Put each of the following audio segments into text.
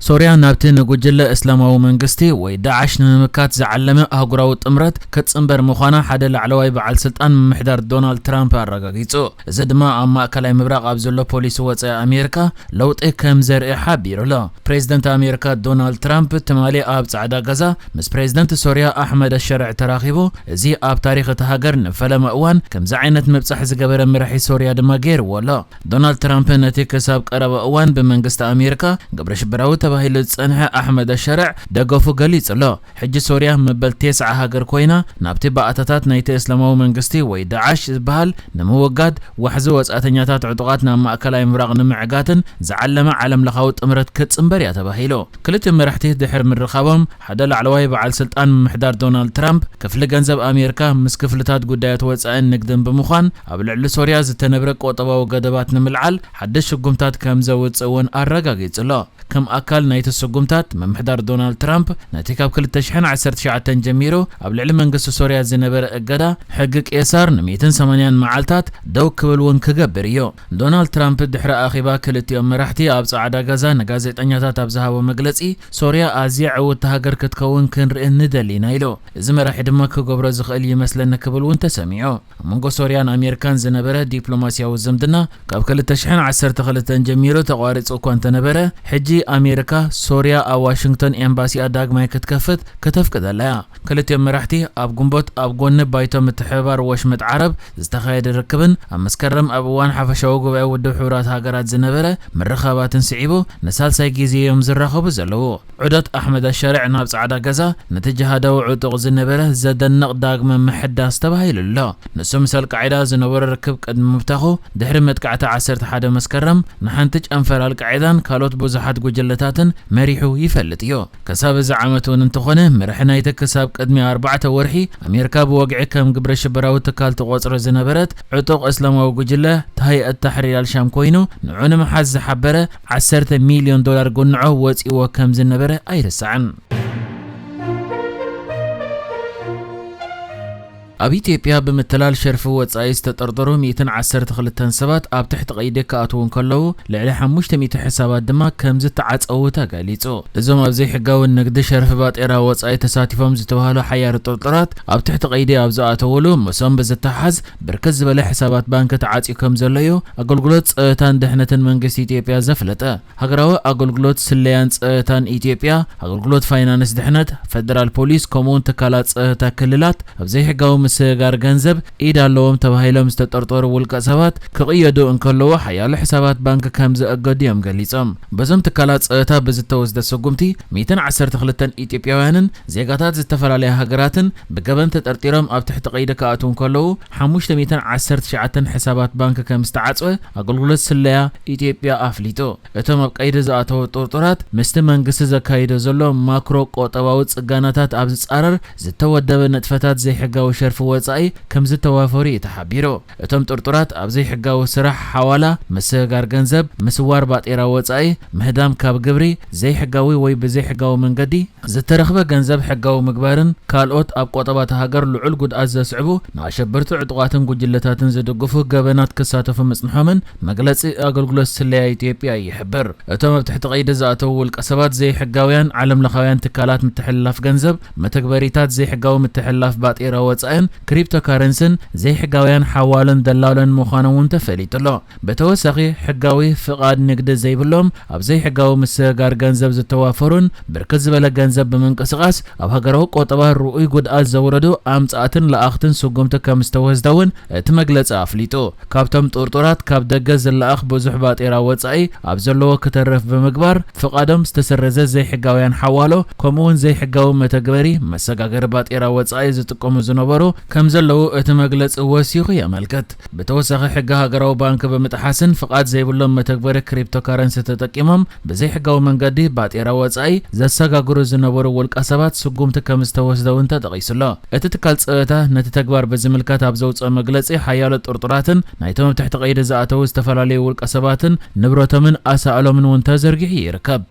ሶርያ ናብቲ ንጉጅለ እስላማዊ መንግስቲ ወይ ዳዕሽ ንምምካት ዝዓለመ ኣህጉራዊ ጥምረት ክትጽንበር ምዃና ሓደ ላዕለዋይ በዓል ስልጣን ምምሕዳር ዶናልድ ትራምፕ ኣረጋጊጹ። እዚ ድማ ኣብ ማእከላይ ምብራቕ ኣብ ዘሎ ፖሊሲ ወጻኢ ኣሜሪካ ለውጢ ከም ዘርኢ ሓቢሩ ኣሎ። ፕሬዝደንት ኣሜሪካ ዶናልድ ትራምፕ ትማሊ ኣብ ጻዕዳ ገዛ ምስ ፕሬዝደንት ሶርያ ኣሕመድ ኣሸርዕ ተራኺቡ፣ እዚ ኣብ ታሪኽ እታ ሃገር ንፈለማ እዋን ከምዚ ዓይነት ምብጻሕ ዝገበረ መራሒ ሶርያ ድማ ገይርዎ ኣሎ። ዶናልድ ትራምፕ ነቲ ክሳብ ቀረባ እዋን ብመንግስቲ ኣሜሪካ ግብረ ሽበራዊ ተባሂሉ ዝጸንሐ ኣሕመድ ኣሸርዕ ደገፉ ገሊጹ ኣሎ። ሕጂ ሶርያ መበል ተስዓ ሃገር ኮይና፣ ናብቲ ባእታታት ናይቲ እስላማዊ መንግስቲ ወይ ዳዕሽ ዝበሃል ንምውጋድ ዋሕዚ ወጻእተኛታት ዕጡቓት ናብ ማእከላይ ምብራቕ ንምዕጋትን ዝዓለመ ዓለምለኻዊ ጥምረት ክትጽንበር እያ ተባሂሉ። ክልቲኦም መራሕቲ ድሕሪ ምርኻቦም፣ ሓደ ላዕለዋይ በዓል ስልጣን ምምሕዳር ዶናልድ ትራምፕ፣ ክፍሊ ገንዘብ ኣሜሪካ ምስ ክፍልታት ጉዳያት ወጻኢን ንግድን ብምዃን፣ ኣብ ልዕሊ ሶርያ ዝተነብረ ቁጠባዊ ገደባት ንምልዓል ሓድሽ ስጉምታት ከም ዘውጽእ እውን ኣረጋጊጹ ኣሎ። ከም ኣካል ናይቲ ስጉምታት፣ ምምሕዳር ዶናልድ ትራምፕ ነቲ ካብ ክልተ ሽሕን ዓሰርተ ትሽዓተን ጀሚሩ ኣብ ልዕሊ መንግስቲ ሶርያ ዝነበረ እገዳ፣ ሕጊ ቄሳር፣ ን ሚእትን ሰማንያን መዓልታት ደው ክብል እውን ክገብር እዩ። ዶናልድ ትራምፕ ድሕሪ ኣኼባ ክልቲኦም መራሕቲ ኣብ ጻዕዳ ገዛ ንጋዜጠኛታት ኣብ ዝሃቦ መግለጺ፣ ሶርያ ኣዝያ ዕውትቲ ሃገር ክትከውን ክንርኢ ንደሊ ኢና ኢሉ። እዚ መራሒ ድማ ክገብሮ ዝኽእል ይመስለኒ ክብል እውን ተሰሚዑ። ኣብ መንጎ ሶርያን ኣሜሪካን ዝነበረ ዲፕሎማስያዊ ዝምድና ካብ ክልተ ሽሕን ዓሰርተ ክልተን ጀሚሩ ተቋሪጹ እኳ እንተነበረ፣ ሕጂ ኣሜሪካ ሶርያ ኣብ ዋሽንግቶን ኤምባሲኣ ዳግማይ ክትከፍት ከተፍቅደላ እያ። ክልቲኦም መራሕቲ ኣብ ግንቦት ኣብ ጎኒ ባይቶ ምትሕብባር ወሽመጥ ዓረብ ዝተኻየደ ርክብን ኣብ መስከረም ኣብ እዋን ሓፈሻዊ ጉባኤ ውድብ ሕቡራት ሃገራት ዝነበረ ምርኻባትን ስዒቡ ንሳልሳይ ግዜ እዮም ዝራኸቡ ዘለዉ። ዑደት ኣሕመድ ኣሸርዕ ናብ ጻዕዳ ገዛ ነቲ ጅሃዳዊ ዕጡቕ ዝነበረ ዘደንቕ ዳግመ ምሕዳስ ተባሂሉ ኣሎ። ንሱ ምስ ኣልቃዒዳ ዝነበሮ ርክብ ቅድሚ ምብታኹ፣ ድሕሪ መጥቃዕቲ ዓሰርተ ሓደ መስከረም ንሓንቲ ጨንፈር ኣልቃዒዳን ካልኦት ብዙሓት ጉጅለታትን መሪሑ ይፈልጥ እዩ። ክሳብ እዚ ዓመት እውን እንተኾነ፣ መራሒ ናይቲ ክሳብ ቅድሚ ኣርባዕተ ወርሒ ኣሜሪካ ብወግዒ ከም ግብረ ሽበራዊ ትካል ትቖጽሮ ዝነበረት ዕጡቕ እስላማዊ ጉጅለ ታህይ ኣታሕሪር ኣልሻም ኮይኑ፣ ንዑ ንምሓዝ ዝሓበረ ዓሰርተ ሚልዮን ዶላር ጉንዖ ወጺእዎ ከም ዝነበረ ኣይርሳዕን። ኣብ ኢትዮጵያ ብምትላል ሸርፊ ወጻኢ ዝተጠርጠሩ ሚእትን ዓሰርተ ክልተን ሰባት ኣብ ትሕቲ ቀይዲ ክኣትዉ እንከለዉ፣ ልዕሊ ሓሙሽተ ሚእቲ ሕሳባት ድማ ከም ዝተዓጸዉ ተገሊጹ። እዞም ኣብ ዘይሕጋዊ ንግዲ ሸርፊ ባጤራ ወጻኢ ተሳቲፎም ዝተባህሉ ሓያሎ ጥርጡራት ኣብ ትሕቲ ቀይዲ ኣብ ዝኣተውሉ፣ ምስኦም ብዝተሓዝ ብርክት ዝበለ ሕሳባት ባንክ ተዓጽዩ ከም ዘሎ እዩ ኣገልግሎት ጸጥታን ድሕነትን መንግስቲ ኢትዮጵያ ዘፍለጠ። ሃገራዊ ኣገልግሎት ስለያን ጸጥታን ኢትዮጵያ፣ ኣገልግሎት ፋይናንስ ድሕነት፣ ፈደራል ፖሊስ፣ ከምኡውን ትካላት ጸጥታ ክልላት ኣብ ዘይሕጋዊ ምስግጋር ገንዘብ ኢድ ኣለዎም ተባሂሎም ዝተጠርጠሩ ውልቀ ሰባት ክቕየዱ እንከለዉ፣ ሓያሎ ሕሳባት ባንክ ከም ዘእገዱ እዮም ገሊጾም። በዞም ትካላት ጸጥታ ብዝተወስደ ስጉምቲ፣ ሚእትን ዓሰርተ ክልተን ኢትዮጵያውያንን ዜጋታት ዝተፈላለያ ሃገራትን ብገበን ተጠርጢሮም ኣብ ትሕቲ ቀይዲ ክኣትዉ እንከለዉ፣ ሓሙሽተ ሚእትን ዓሰርተ ትሽዓተን ሕሳባት ባንክ ከም ዝተዓጽወ ኣገልግሎት ስለያ ኢትዮጵያ ኣፍሊጡ። እቶም ኣብ ቀይዲ ዝኣተዉ ጥርጡራት፣ ምስቲ መንግስቲ ዘካይዶ ዘሎ ማክሮ ቆጠባዊ ጽገናታት ኣብ ዝጻረር ዝተወደበ ንጥፈታት ዘይሕጋዊ ሸርፊ ወጻኢ ከም ዝተዋፈሩ እዩ ተሓቢሩ። እቶም ጥርጡራት ኣብ ዘይሕጋዊ ስራሕ፣ ሓዋላ፣ ምስግጋር ገንዘብ፣ ምስዋር ባጤራ ወጻኢ፣ ምህዳም ካብ ግብሪ፣ ዘይሕጋዊ ወይ ብዘይሕጋዊ መንገዲ ዝተረኽበ ገንዘብ ሕጋዊ ምግባርን ካልኦት ኣብ ቆጠባ እታ ሃገር ልዑል ጉድኣት ዘስዕቡ ንኣሸበርቲ ዕጡቓትን ጉጅለታትን ዝድግፉ ገበናት ክሳተፉ ምጽንሖምን መግለጺ ኣገልግሎት ስለያ ኢትዮጵያ ይሕብር። እቶም ኣብ ትሕቲ ቀይዲ ዝኣተዉ ውልቀ ሰባት ዘይሕጋውያን ዓለምለኻውያን ትካላት ምትሕልላፍ ገንዘብ፣ መተግበሪታት ዘይሕጋዊ ምትሕልላፍ ባጤራ ወጻኢን ክሪፕቶካረንስን ዘይሕጋውያን ሓዋሎን ደላሎን ምዃኖም እውን ተፈሊጡ ኣሎ። ብተወሳኺ፣ ሕጋዊ ፍቓድ ንግዲ ዘይብሎም ኣብ ዘይሕጋዊ ምስግጋር ገንዘብ ዝተዋፈሩን ብርክት ዝበለ ገንዘብ ብምንቅስቓስ ኣብ ሃገራዊ ቆጠባ ርኡይ ጉድኣት ዘውረዱ ኣምጻእትን ለኣኽትን ስጉምቲ ከም ዝተወስደ እውን እቲ መግለጺ ኣፍሊጡ። ካብቶም ጥርጡራት፣ ካብ ደገ ዝለኣኽ ብዙሕ ባጤራ ወጻኢ ኣብ ዘለዎ ክተርፍ ብምግባር፣ ፍቓዶም ዝተሰረዘ ዘይሕጋውያን ሓዋሎ፣ ከምኡውን ዘይሕጋዊ መተግበሪ መሰጋገሪ ባጤራ ወጻኢ ዝጥቀሙ ዝነበሩ ከም ዘለዉ እቲ መግለጺ ወሲኹ የመልክት። ብተወሳኺ፣ ሕጊ ሃገራዊ ባንክ ብምጥሓስን ፍቓድ ዘይብሎም መተግበሪ ክሪፕቶካረንሲ ተጠቂሞም ብዘይሕጋዊ መንገዲ ባጤራ ወጻኢ ዘሰጋግሩ ዝነበሩ ውልቀ ሰባት ስጉምቲ ከም ዝተወስደ እውን ተጠቒሱ ኣሎ። እቲ ትካል ጸጥታ ነቲ ተግባር ብዝምልከት ኣብ ዘውጽኦ መግለጺ፣ ሓያሎ ጥርጡራትን ናይቶም ኣብ ትሕቲ ቀይዲ ዝኣተዉ ዝተፈላለዩ ውልቀ ሰባትን ንብረቶምን ኣሳእሎምን እውን ተዘርጊሑ ይርከብ።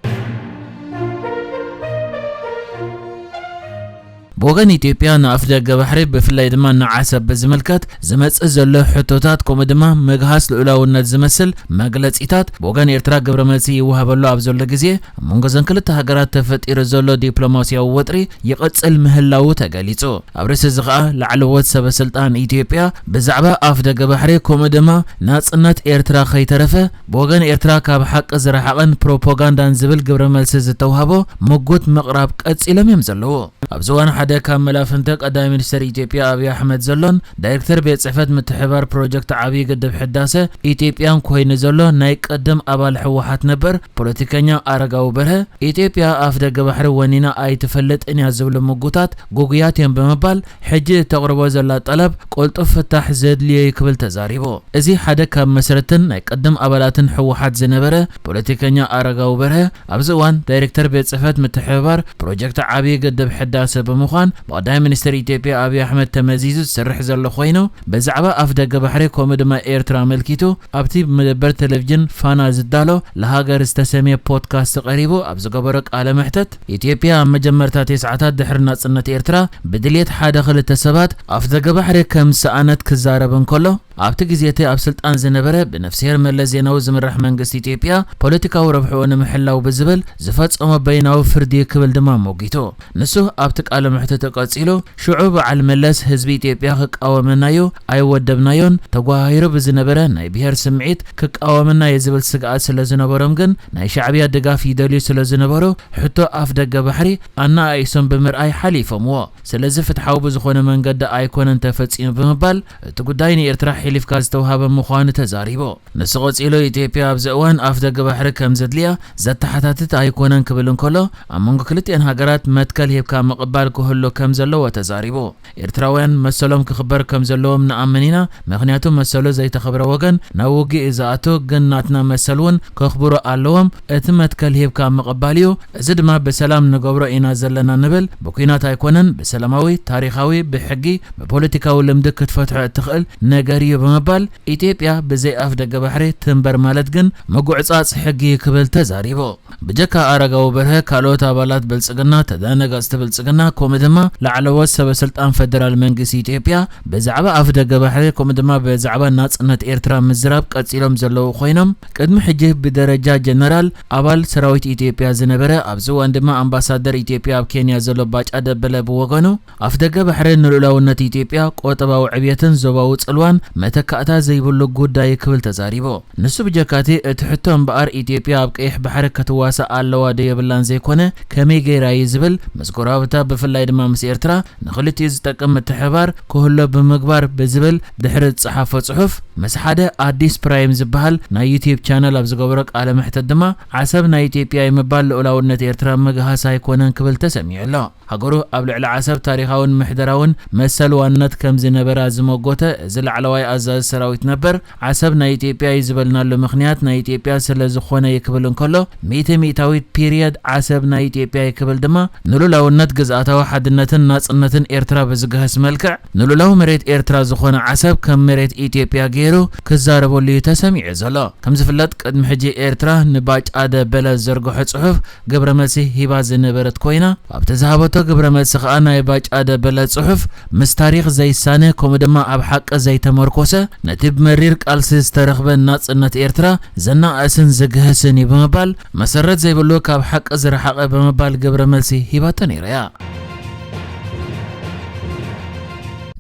ብወገን ኢትዮጵያ ንኣፍ ደገ ባሕሪ ብፍላይ ድማ ንዓሰብ ብዝምልከት ዝመጽእ ዘሎ ሕቶታት ከምኡ ድማ ምግሃስ ልኡላውነት ዝመስል መግለጺታት ብወገን ኤርትራ ግብረ መልሲ ይወሃበሉ ኣብ ዘሎ ግዜ ኣብ መንጎ ዘን ክልተ ሃገራት ተፈጢሩ ዘሎ ዲፕሎማሲያዊ ወጥሪ ይቕጽል ምህላዉ ተገሊጹ። ኣብ ርእሲ እዚ ኸኣ ላዕለዎት ሰበ ስልጣን ኢትዮጵያ ብዛዕባ ኣፍ ደገ ባሕሪ ከምኡ ድማ ናጽነት ኤርትራ ከይተረፈ ብወገን ኤርትራ ካብ ሓቂ ዝረሓቐን ፕሮፓጋንዳን ዝብል ግብረ መልሲ ዝተውሃቦ ምጉት ምቕራብ ቀጺሎም እዮም ዘለዉ። ኣብዚ እዋን ሓደ ካብ መላፍንቲ ቀዳማይ ሚኒስትር ኢትዮጵያ ኣብይ ኣሕመድ ዘሎን ዳይሬክተር ቤት ጽሕፈት ምትሕባር ፕሮጀክት ዓብዪ ግድብ ሕዳሰ ኢትዮጵያን ኮይኑ ዘሎ ናይ ቅድም ኣባል ህወሓት ነበር ፖለቲከኛ ኣረጋዊ በርሀ ኢትዮጵያ ኣፍ ደገ ባሕሪ ወኒና ኣይትፈልጥን እያ ዝብሉ ምጉታት ጉጉያት እዮም ብምባል ሕጂ እተቕርቦ ዘላ ጠለብ ቅልጡፍ ፍታሕ ዘድልዮ እዩ ክብል ተዛሪቡ። እዚ ሓደ ካብ መስረትን ናይ ቅድም ኣባላትን ህወሓት ዝነበረ ፖለቲከኛ ኣረጋዊ በርሀ ኣብዚ እዋን ዳይሬክተር ቤት ጽሕፈት ምትሕብባር ፕሮጀክት ዓብዪ ግድብ ሕዳሰ ብምዃን ብቐዳማይ ሚኒስትር ኢትዮጵያ ኣብይ ኣሕመድ ተመዚዙ ዝስርሕ ዘሎ ኮይኑ ብዛዕባ ኣፍ ደገ ባሕሪ ከምኡ ድማ ኤርትራ ኣመልኪቱ ኣብቲ መደበር ቴሌቪዥን ፋና ዝዳሎ ለሃገር ዝተሰምየ ፖድካስት ቀሪቡ ኣብ ዝገበሮ ቃለ መሕተት ኢትዮጵያ ኣብ መጀመርታ ተስዓታት ድሕሪ ናጽነት ኤርትራ ብድልየት ሓደ ክልተ ሰባት ኣፍ ደገ ባሕሪ ከም ዝሰኣነት ክዛረብ እንከሎ ኣብቲ ግዜ እቲ ኣብ ስልጣን ዝነበረ ብነፍስሄር መለስ ዜናዊ ዝምራሕ መንግስቲ ኢትዮጵያ ፖለቲካዊ ረብሕኡ ንምሕላው ብዝብል ዝፈጸሞ በይናዊ ፍርዲ ክብል ድማ ሞጊቱ። ንሱ ኣብቲ ቃለ መሕትቱ ቀጺሉ ሽዑ በዓል መለስ ህዝቢ ኢትዮጵያ ክቃወመናዩ ኣይወደብናዮን ተጓሃሂሩ ብዝነበረ ናይ ብሄር ስምዒት ክቃወመናዩ ዝብል ስግኣት ስለ ዝነበሮም ግን ናይ ሻዕብያ ድጋፍ ይደልዩ ስለ ዝነበሩ ሕቶ ኣፍ ደገ ባሕሪ ኣነኣኢሶም ብምርኣይ ሓሊፎምዎ። ስለዚ ፍትሓዊ ብዝኾነ መንገዲ ኣይኮነን ተፈጺሙ ብምባል እቲ ጉዳይ ንኤርትራ ሒሊፍካ ዝተውሃበ ምዃኑ ተዛሪቡ። ንሱ ቀጺሉ ኢትዮጵያ ኣብዚ እዋን ኣፍ ደገ ባሕሪ ከም ዘድልያ ዘተሓታትት ኣይኮነን ክብል እንከሎ ኣብ መንጎ ክልቲኤን ሃገራት መትከል ሂብካ ምቕባል ክህሉ ከም ዘለዎ ተዛሪቡ። ኤርትራውያን መሰሎም ክኽበር ከም ዘለዎም ንኣምን ኢና፣ ምኽንያቱ መሰሉ ዘይተኸብረ ወገን ናብ ውግእ እዩ ዝኣቱ፣ ግን ናትና መሰል እውን ከኽብሩ ኣለዎም። እቲ መትከል ሂብካ ምቕባል እዩ፣ እዚ ድማ ብሰላም ንገብሮ ኢና ዘለና ንብል፣ ብኲናት ኣይኮነን፣ ብሰላማዊ፣ ታሪኻዊ፣ ብሕጊ፣ ብፖለቲካዊ ልምዲ ክትፈትሖ እትኽእል ነገር እዩ ብምባል ኢትዮጵያ ብዘይ ኣፍ ደገ ባሕሪ ትንበር ማለት ግን ምጉዕጻጽ ሕጊ እዩ ክብል ተዛሪቡ። ብጀካ ኣረጋዊ በርሀ ካልኦት ኣባላት ብልጽግና፣ ተዳነጋጽቲ ብልጽግና ከምኡ ድማ ላዕለዎት ሰበ ስልጣን ፈደራል መንግስቲ ኢትዮጵያ ብዛዕባ ኣፍ ደገ ባሕሪ ከምኡ ድማ ብዛዕባ ናጽነት ኤርትራ ምዝራብ ቀጺሎም ዘለዉ ኮይኖም ቅድሚ ሕጂ ብደረጃ ጀነራል ኣባል ሰራዊት ኢትዮጵያ ዝነበረ ኣብዚ እዋን ድማ ኣምባሳደር ኢትዮጵያ ኣብ ኬንያ ዘሎ ባጫ ደበለ ብወገኑ ኣፍ ደገ ባሕሪ ንልኡላውነት ኢትዮጵያ፣ ቁጠባዊ ዕብየትን ዞባዊ ጽልዋን መተካእታ ዘይብሉ ጉዳይ ክብል ተዛሪቡ። ንሱ ብጀካቲ እቲ ሕቶ እምበኣር ኢትዮጵያ ኣብ ቀይሕ ባሕሪ ክትዋሳእ ኣለዋ ዶ የብላን ዘይኮነ ከመይ ገይራ እዩ ዝብል ምስ ጎረባብታ ብፍላይ ድማ ምስ ኤርትራ ንክልቲኡ ዝጠቅም ምትሕብባር ክህሎ ብምግባር ብዝብል ድሕሪ ዝጸሓፎ ጽሑፍ ምስ ሓደ ኣዲስ ፕራይም ዝበሃል ናይ ዩትዩብ ቻነል ኣብ ዝገበሮ ቃለ መሕተት ድማ ዓሰብ ናይ ኢትዮጵያ እዩ ምባል ልኡላውነት ኤርትራ ምግሃስ ኣይኮነን ክብል ተሰሚዑ ኣሎ። ሃገሩ ኣብ ልዕሊ ዓሰብ ታሪኻውን ምሕደራውን መሰል ዋንነት ከም ዝነበራ ዝመጎተ እዚ ላዕለዋይ ኣዛዚ ሰራዊት ነበር ዓሰብ ናይ ኢትዮጵያ እዩ ዝበልናሉ ምኽንያት ናይ ኢትዮጵያ ስለ ዝኾነ እዩ ክብል እንከሎ ሚእቲ ሚእታዊት ፒርየድ ዓሰብ ናይ ኢትዮጵያ እዩ ክብል ድማ ንሉላውነት ግዝኣታዊ ሓድነትን ናጽነትን ኤርትራ ብዝግህስ መልክዕ ንሉላዊ መሬት ኤርትራ ዝኾነ ዓሰብ ከም መሬት ኢትዮጵያ ገይሩ ክዛረበሉ እዩ ተሰሚዑ ዘሎ። ከም ዝፍለጥ ቅድሚ ሕጂ ኤርትራ ንባጫ ደበለ ዝዘርግሖ ጽሑፍ ግብረ መልሲ ሂባ ዝነበረት ኮይና ኣብቲ ዝሃበቶ ግብረ መልሲ ከኣ ናይ ባጫ ደበለ ጽሑፍ ምስ ታሪኽ ዘይሳነ ከምኡ ድማ ኣብ ሓቂ ዘይተመርኮሰ ነቲ ብመሪር ቃልሲ ዝተረኽበ ናጽነት ኤርትራ ዘናእስን ዝግህስን እዩ ብምባል መሰረት ዘይብሉ ካብ ሓቂ ዝረሓቐ ብምባል ግብረ መልሲ ሂባቶ ነይራ እያ።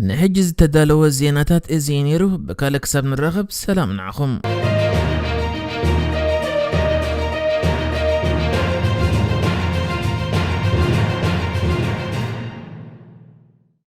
ንሕጂ ዝተዳለወ ዜናታት እዚ እዩ ነይሩ። ብካልእ ክሳብ ንራኸብ ሰላም ንዓኹም።